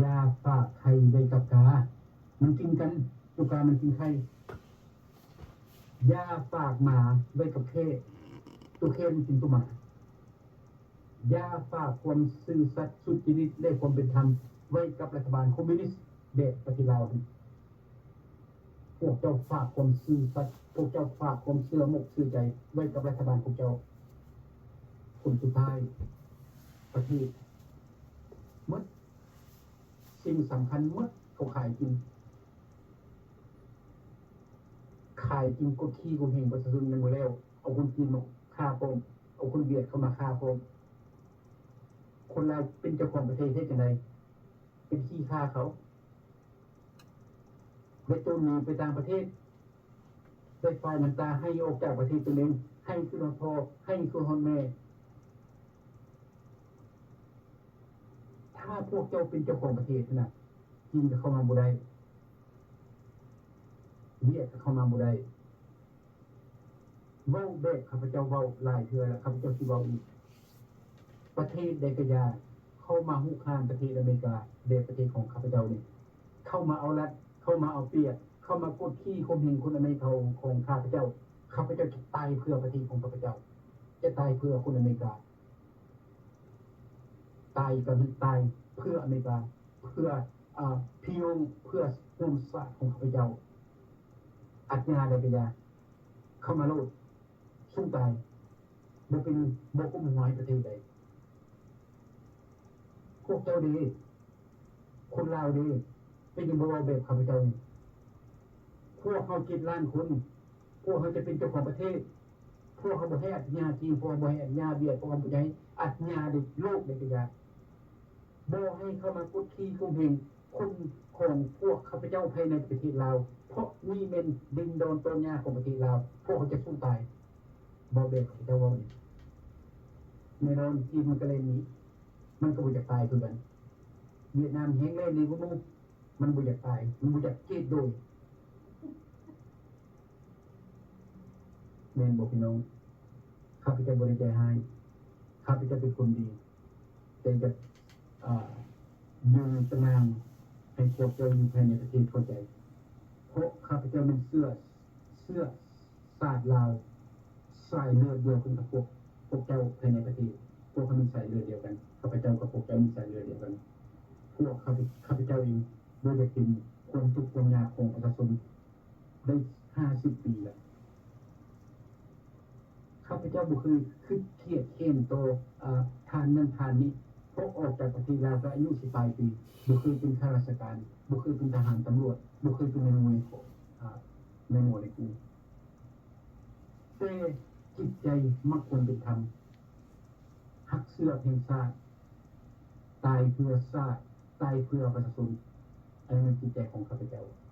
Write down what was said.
ຢ່າຝາກໄຂ່ໄວ້ກັບກາ ມັນກິນກັນ ໂຕກາມັນກິນໄຂ່. ຢ່າຝາກໝາໄວ້ກັບແຂ້ ໂຕແຂ້ມັນກິນໂຕໝາ. ຢ່າຝາກຄວາມຊື່ສັດສຸດຈະລິດ ແລະ ຄວາມເປັນທຳໄວ້ກັບລັດຖະບານຄອມມິວນິດແບບປະເທດລາວ. ພວກເຈົ້າຝາກຄວາມຊື່ສັດ, ພວກເຈົ້າຝາກຄວາມເຊື່ອໝົກເຊື່ອໃຈໄວ້ກັບລັດຖະບານພວກເຈົ້າ. ຜົນສຸດທ້າຍ ປະເທດໝົດ, ສິ່ງສຳຄັນໝົດ ເຂົາຂາຍກິນ. ຂາຍກິນ ກົດຂີ່ຂົ່ມເຫງປະຊາຊົນຍັງບໍ່ແລ້ວ, ເອົາຄົນຈີນມາຂ້າພ້ອມ, ເອົາຄົນຫວຽດເຂົ້າມາຂ້າພ້ອມ. ຄົນລາວເປັນເຈົ້າຂອງປະເທດເຮັດຈັ່ງໃດ? ເປັນຂີ້ຂ້າເຂົາ ໄດ້ໂຕນໜີໄປຕ່າງປະເທດ, ໄດ້ຟາຍນ້ຳຕາໄຫ້ອອກຈາກປະເທດຕົນເອງ, ໄຫ້ຄືນຮອດພໍ່, ໄຫ້ຄືນຮອດແມ່. ຖ້າພວກເຈົ້າເປັນເຈົ້າຂອງປະເທດຫັ້ນນະ, ຈີນກໍເຂົ້າມາບໍ່ໄດ້, ຫວຽດກໍເຂົ້າມາບໍ່ໄດ້. ເວົ້າແບບຂ້າພະເຈົ້າເວົ້າຫຼາຍເທື່ອແລ້ວ, ຂ້າພະເຈົ້າຊິເວົ້າອີກ. ປະເທດໃດກໍຢ່າ ເຂົ້າມາຮຸກຮານປະເທດອາເມລິກາ ແບບປະເທດຂອງຂ້າພະເຈົ້ານີ້, ເຂົ້າມາເອົາລັດ, ເຂົ້າມາເອົາປຽບ, ເຂົ້າມາກົດຂີ່ຂົ່ມເຫງຄົນອາເມລິກາຂອງຂ້າພະເຈົ້າ, ຂ້າພະເຈົ້າຈະຕາຍເພື່ອປະເທດຂອງຂ້າພະເຈົ້າ, ຈະຕາຍເພື່ອຄົນອາເມລິກາ. ຕາຍກໍແມ່ນຕາຍເພື່ອອາເມລິກາ, ເພື່ອ ອາ ພີ່ນ້ອງ, ເພື່ອຮ່ວມຊາດຂອງຂ້າພະເຈົ້າ. ອາດຍາໃດກໍຢ່າ ເຂົ້າມາໂລດ, ສູ້ຕາຍ, ບໍ່ເປັນ ບໍ່ກຸ້ມຫົວໃຫ້ປະເທດໃດ. ພວກເຈົ້າເດ ຄົນລາວເດ ເປັນຫຍັງບໍ່ເວົ້າແບບຂ້າພະເຈົ້ານີ້? ພວກເຮົາເຈັດລ້ານຄົນ, ພວກເຮົາຈະເປັນເຈົ້າຂອງປະເທດ, ພວກເຮົາບໍ່ໃຫ້ອາດຍາຈີນ, ພວກເຮົາບໍ່ໃຫ້ອາດຍາຫວຽດ, ພວກເຮົາບໍ່ໃຫ້ອາດຍາໂລກໃດກໍຢ່າ. ບໍ່ໃຫ້ເຂົ້າມາກົດຂີ່ຂົ່ມເຫງຄົນຂອງພວກຂ້າພະເຈົ້າພາຍໃນປະເທດລາວ, ເພາະນີ້ແມ່ນດິນດອນຕອນຫຍ້າຂອງປະເທດລາວ, ພວກເຮົາຈະສູ້ຕາຍ. ເວົ້າແບບຂ້າພະເຈົ້າເວົ້ານີ້ ແນ່ນອນ ຈີນມັນກໍແລ່ນໜີ, ມັນກໍບໍ່ຢາກຕາຍຄືກັນ. ຫວຽດນາມແຮງແລ່ນໜີກວ່າໝູ່, ມັນບໍ່ຢາກຕາຍ, ມັນບໍ່ຢາກເຈດໂດຍ. ແມ່ນບໍ່ພີ່ນ້ອງ? ຂ້າພະເຈົ້າບໍ່ໄດ້ໃຈຮ້າຍ, ຂ້າພະເຈົ້າເປັນຄົນດີ, ແຕ່ຢາກ ອາ ຢືນຕະໜ່າງໃຫ້ພວກເຈົ້າຢູ່ພາຍໃນປະເທດເຂົ້າໃຈ, ເພາະຂ້າພະເຈົ້າແມ່ນເຊື້ອ ເຊື້ອຊາດລາວ, ສາຍເລືອດດຽວກັນກັບພວກ ພວກເຈົ້າພາຍໃນປະເທດ. ພວກເຮົາມີສາຍເລືອດດຽວກັນ, ຂ້າພະເຈົ້າກັບພວກເຈົ້າມີສາຍເລືອດດຽວກັນ. ພວກຂ້າພະ ຂ້າພະເຈົ້າເອງບໍ່ຢາກເຫັນຄວາມທຸກຄວາມຍາກຂອງປະຊາຊົນ ໄດ້ຫ້າສິບປີແລ້ວ. ຂ້າພະເຈົ້າບໍ່ເຄີຍຄິດຄຽດແຄ້ນຕໍ່ ອາ ທ່ານນັ້ນທ່ານນີ້, ເພາະອອກຈາກປະເທດລາວກໍອາຍຸສິບປາຍປີ, ບໍ່ເຄີຍເປັນຂ້າລາຊະການ, ບໍ່ເຄີຍເປັນທະຫານຕຳຫຼວດ, ບໍ່ເຄີຍເປັນນາຍມົວ ອາ ນາຍມົວນາຍກູ. ແຕ່ຈິດໃຈມັກຄວາມເປັນທຳ, ຮັກເຊື້ອແຫ່ງຊາດ, ຕາຍເພື່ອຊາດ, ຕາຍເພື່ອປະຊາຊົນ. ອັນນັ້ນແມ່ນຈິດໃຈຂອງຂ້າພະເຈົ້າ.